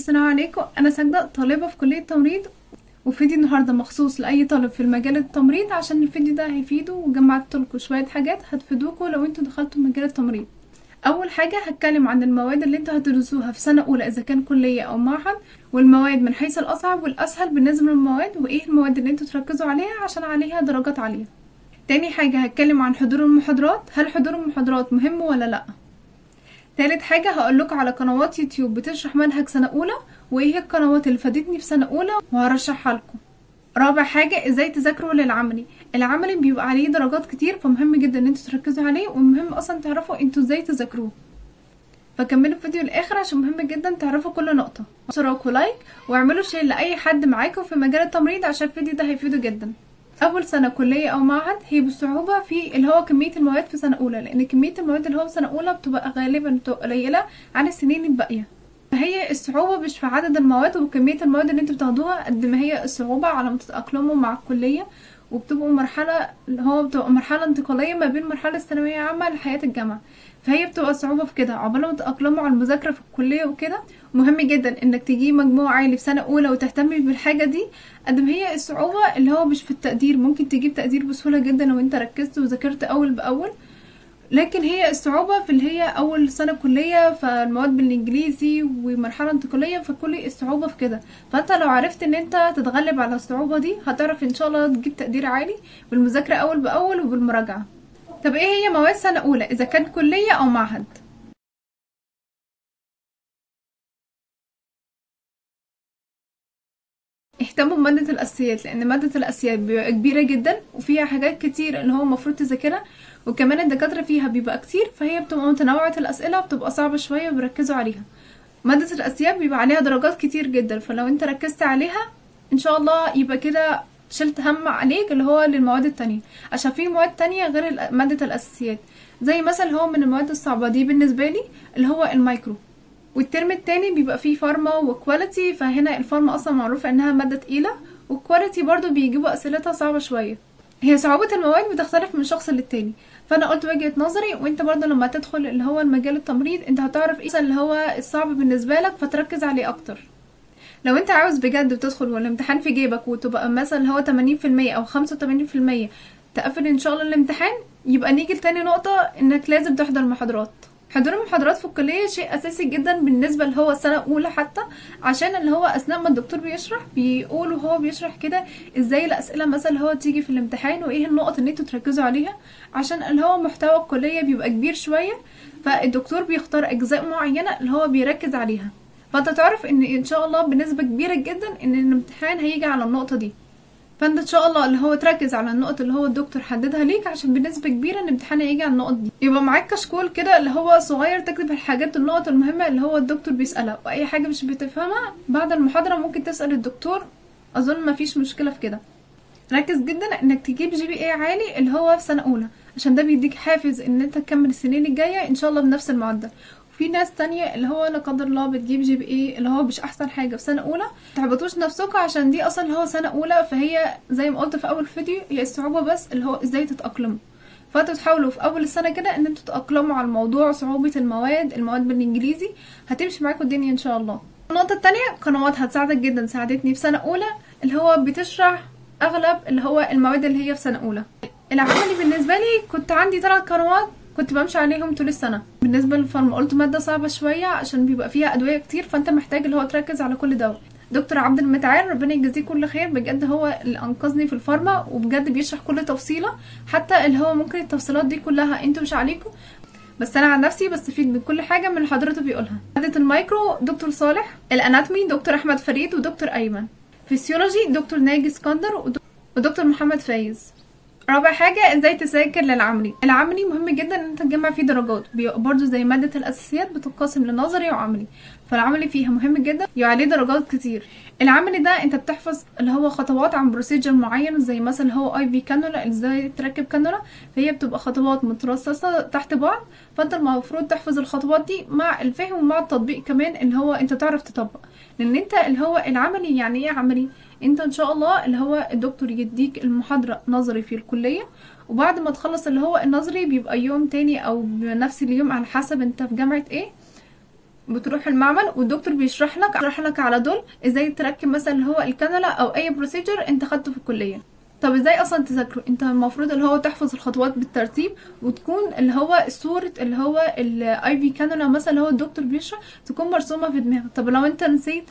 السلام عليكم. انا ساجدة، طالبه في كليه تمريض، وفيديو النهارده مخصوص لاي طالب في المجال التمريض عشان الفيديو ده هيفيده، وجمعت لكم شوية حاجات هتفيدوكم لو انتوا دخلتوا مجال التمريض. اول حاجة هتكلم عن المواد اللي انتوا هتدرسوها في سنة اولى اذا كان كليه او معهد، والمواد من حيث الاصعب والاسهل بالنسبة للمواد، وايه المواد اللي انتوا تركزوا عليها عشان عليها درجات عالية. تاني حاجة هتكلم عن حضور المحاضرات، هل حضور المحاضرات مهم ولا لا. تالت حاجة هقولكوا على قنوات يوتيوب بتشرح منهج سنة أولى، وإيه القنوات اللي فادتني في سنة أولى وهرشحها لكم. رابع حاجة إزاي تذاكروا للعملي. العملي بيبقى عليه درجات كتير، فمهم جدا إن انتوا تركزوا عليه، ومهم أصلا تعرفوا انتوا إزاي تذاكروه. فكملوا الفيديو للآخر عشان مهم جدا تعرفوا كل نقطة. اشتراك و like واعملوا share لأي حد معاكم في مجال التمريض عشان الفيديو ده هيفيده جدا. اول سنة كليه او معهد هي بالصعوبه في اللي هو كمية المواد في سنة اولى، لان كمية المواد اللي هو في سنة اولى بتبقى غالبا بتبقى قليله عن السنين الباقية. فهي الصعوبة مش في عدد المواد وكمية المواد اللي انتوا بتاخدوها قد ما هي الصعوبة على ما تتاقلموا مع الكلية، وبتبقوا مرحلة اللي هو بتبقى مرحلة انتقالية ما بين مرحلة الثانوية عامة لحياه الجامعة. فهي بتبقى صعوبة في كده عقبال ما تتاقلموا على المذاكرة في الكلية وكده. مهم جدا انك تجيب مجموع عالي في سنة اولى وتهتمي بالحاجة دي قد ما هي الصعوبة اللي هو مش في التقدير، ممكن تجيب تقدير بسهولة جدا لو انت ركزت وذاكرت اول باول، لكن هي الصعوبة في اللي هي اول سنة كليه، فالمواد بالانجليزي ومرحلة انتقالية، فكل الصعوبة في كده. فانت لو عرفت ان انت تتغلب على الصعوبة دي هتعرف ان شاء الله تجيب تقدير عالي بالمذاكره اول باول وبالمراجعه. طب ايه هي مواد سنة اولى اذا كان كليه او معهد؟ اهتموا بمادة الأساسيات، لأن مادة الأساسيات بيبقى كبيرة جدا وفيها حاجات كتير اللي هو المفروض تذاكرها، وكمان الدكاترة فيها بيبقى كتير، فهي بتبقى متنوعة الأسئلة وبتبقى صعبة شوية وبيركزوا عليها. مادة الأساسيات بيبقى عليها درجات كتير جدا، فلو انت ركزت عليها ان شاء الله يبقى كده شلت هم عليك اللي هو للمواد التانية، عشان في مواد تانية غير مادة الأساسيات، زي مثلا هو من المواد الصعبة دي بالنسبة لي اللي هو المايكرو. والترم التاني بيبقى فيه pharma و quality، فهنا ال pharma اصلا معروفة انها مادة تقيلة، وال quality برضو بيجيبوا اسئلتها صعبة شوية. هي صعوبة المواد بتختلف من شخص للتاني، فانا قلت وجهة نظري، وانت برضو لما تدخل اللي هو المجال التمريض انت هتعرف ايه اللي هو الصعب بالنسبة لك فتركز عليه اكتر. لو انت عاوز بجد وتدخل والامتحان في جيبك وتبقى مثلا اللي هو 80% او 85% تقفل ان شاء الله الامتحان، يبقى نيجي لتاني نقطة انك لازم تحضر محاضرات. حضور المحاضرات في الكلية شيء أساسي جدا بالنسبة اللي هو السنة الأولى حتى، عشان اللي هو أثناء ما الدكتور بيشرح بيقول وهو بيشرح كده ازاي الأسئلة مثلا اللي هو تيجي في الامتحان وايه النقط اللي انتوا تركزوا عليها، عشان اللي هو محتوى الكلية بيبقى كبير شوية، فالدكتور بيختار أجزاء معينة اللي هو بيركز عليها، فانت تعرف ان ان شاء الله بنسبة كبيرة جدا ان الامتحان هيجي على النقطة دي. فانت ان شاء الله اللي هو تركز على النقط اللي هو الدكتور حددها ليك، عشان بنسبة كبيرة ان الامتحان هيجي على النقط دي. يبقى معاك كشكول كده اللي هو صغير تكتب الحاجات النقط المهمة اللي هو الدكتور بيسالها، واي حاجة مش بتفهمها بعد المحاضرة ممكن تسال الدكتور، اظن مفيش مشكلة في كده. ركز جدا انك تجيب GPA عالي اللي هو في سنة اولى، عشان ده بيديك حافز ان انت تكمل السنين الجاية ان شاء الله بنفس المعدل. في ناس تانية اللي هو لا قدر الله بتجيب GPA اللي هو مش احسن حاجة في سنة اولى، متحبطوش نفسكم عشان دي اصلا اللي هو سنة اولى، فهي زي ما قلت في اول فيديو هي الصعوبة بس اللي هو ازاي تتاقلموا. فانتوا تحاولوا في اول السنة كده ان انتوا تتاقلموا على الموضوع، صعوبة المواد بالانجليزي هتمشي معاكم الدنيا ان شاء الله. النقطة التانية قنوات هتساعدك جدا، ساعدتني في سنة اولى اللي هو بتشرح اغلب اللي هو المواد اللي هي في سنة اولى. العملي بالنسبة لي كنت عندي 3 قنوات كنت بمشي عليهم طول السنة. بالنسبة لل pharma قلت مادة صعبة شوية عشان بيبقى فيها ادوية كتير، فانت محتاج اللي هو تركز على كل دواء. دكتور عبد المتعال ربنا يجازيه كل خير، بجد هو اللي انقذني في ال pharma، وبجد بيشرح كل تفصيله، حتى اللي هو ممكن التفصيلات دي كلها انتوا مش عليكم، بس انا عن نفسي بستفيد من كل حاجة من اللي حضرته بيقولها. مادة المايكرو دكتور صالح، ال anatomy دكتور احمد فريد ودكتور ايمن، فيسيولوجي دكتور ناجي اسكندر ودكتور محمد فايز. رابع حاجة ازاي تذاكر للعملي. العملي مهم جدا ان انت تجمع فيه درجات، بيبقى برضو زي مادة الاساسيات بتنقسم لنظري وعملي، فالعملي فيها مهم جدا يبقى عليه درجات كتير. العملي ده انت بتحفظ اللي هو خطوات عن procedure معين، زي مثلا هو IV cannula ازاي تركب كانولا، فهي بتبقى خطوات مترصصه تحت بعض، فانت المفروض تحفظ الخطوات دي مع الفهم ومع التطبيق كمان اللي هو انت تعرف تطبق، لان انت اللي هو العملي يعني ايه عملي؟ انت ان شاء الله اللي هو الدكتور يديك المحاضرة نظري في الكلية، وبعد ما تخلص اللي هو النظري بيبقى يوم تاني او بنفس اليوم على حسب انت في جامعة ايه، بتروح المعمل والدكتور بيشرح لك على دول ازاي تركب مثلا اللي هو الكانولا او اي procedure انت خدته في الكلية. طب ازاي اصلا تذاكره؟ انت المفروض اللي هو تحفظ الخطوات بالترتيب، وتكون اللي هو صوره اللي هو ال IV cannula مثلا اللي هو الدكتور بيشرح تكون مرسومه في دماغك. طب لو انت نسيت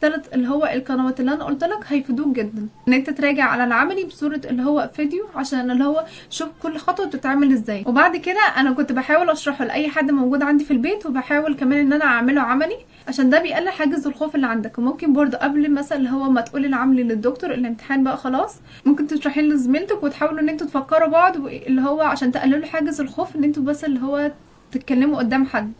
ثلاث اللي هو القنوات اللي انا قلت لك هيفيدوك جدا ان انت تراجع على العملي بصورة اللي هو فيديو، عشان اللي هو شوف كل خطوة بتتعمل ازاي. وبعد كده انا كنت بحاول اشرحه لاي حد موجود عندي في البيت، وبحاول كمان ان انا اعمله عملي عشان ده بيقلل حاجز الخوف اللي عندك. وممكن برضو قبل مثلا اللي هو ما تقولي العملي للدكتور الامتحان بقى خلاص، ممكن تشرحي لزميلتك وتحاولوا ان انتوا تفكروا بعض اللي هو عشان تقللوا حاجز الخوف ان انتوا بس اللي هو تتكلموا قدام حد.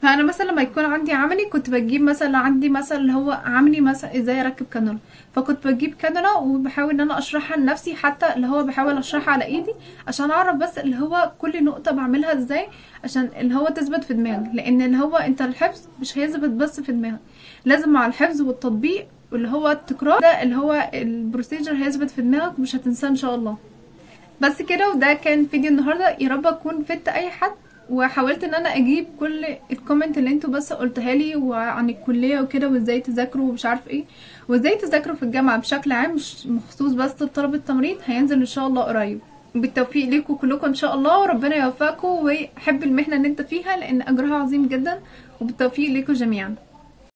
فانا مثلا لما يكون عندي عملي كنت بجيب مثلا عندي مثلا اللي هو عملي مثلا ازاي اركب كانولا، فكنت بجيب كانولا وبحاول ان انا اشرحها لنفسي، حتى اللي هو بحاول اشرحها على ايدي عشان اعرف بس اللي هو كل نقطة بعملها ازاي عشان اللي هو تثبت في دماغك. لان اللي هو انت الحفظ مش هيثبت بس في دماغك، لازم مع الحفظ والتطبيق واللي هو التكرار ده اللي هو ال procedure هيثبت في دماغك ومش هتنساه ان شاء الله. بس كده، وده كان فيديو النهارده. يا رب اكون فدت اي حد، وحاولت ان انا اجيب كل ال comment اللي انتوا بس قلتها لي وعن الكلية وكده، وازاي تذاكروا ومش عارف ايه، وازاي تذاكروا في الجامعة بشكل عام مش مخصوص بس لطلبه التمريض. هينزل ان شاء الله قريب. بالتوفيق ليكم كلكم ان شاء الله، وربنا يوفقكم، وحب المهنة اللي انت فيها لان اجرها عظيم جدا. وبالتوفيق ليكم جميعا.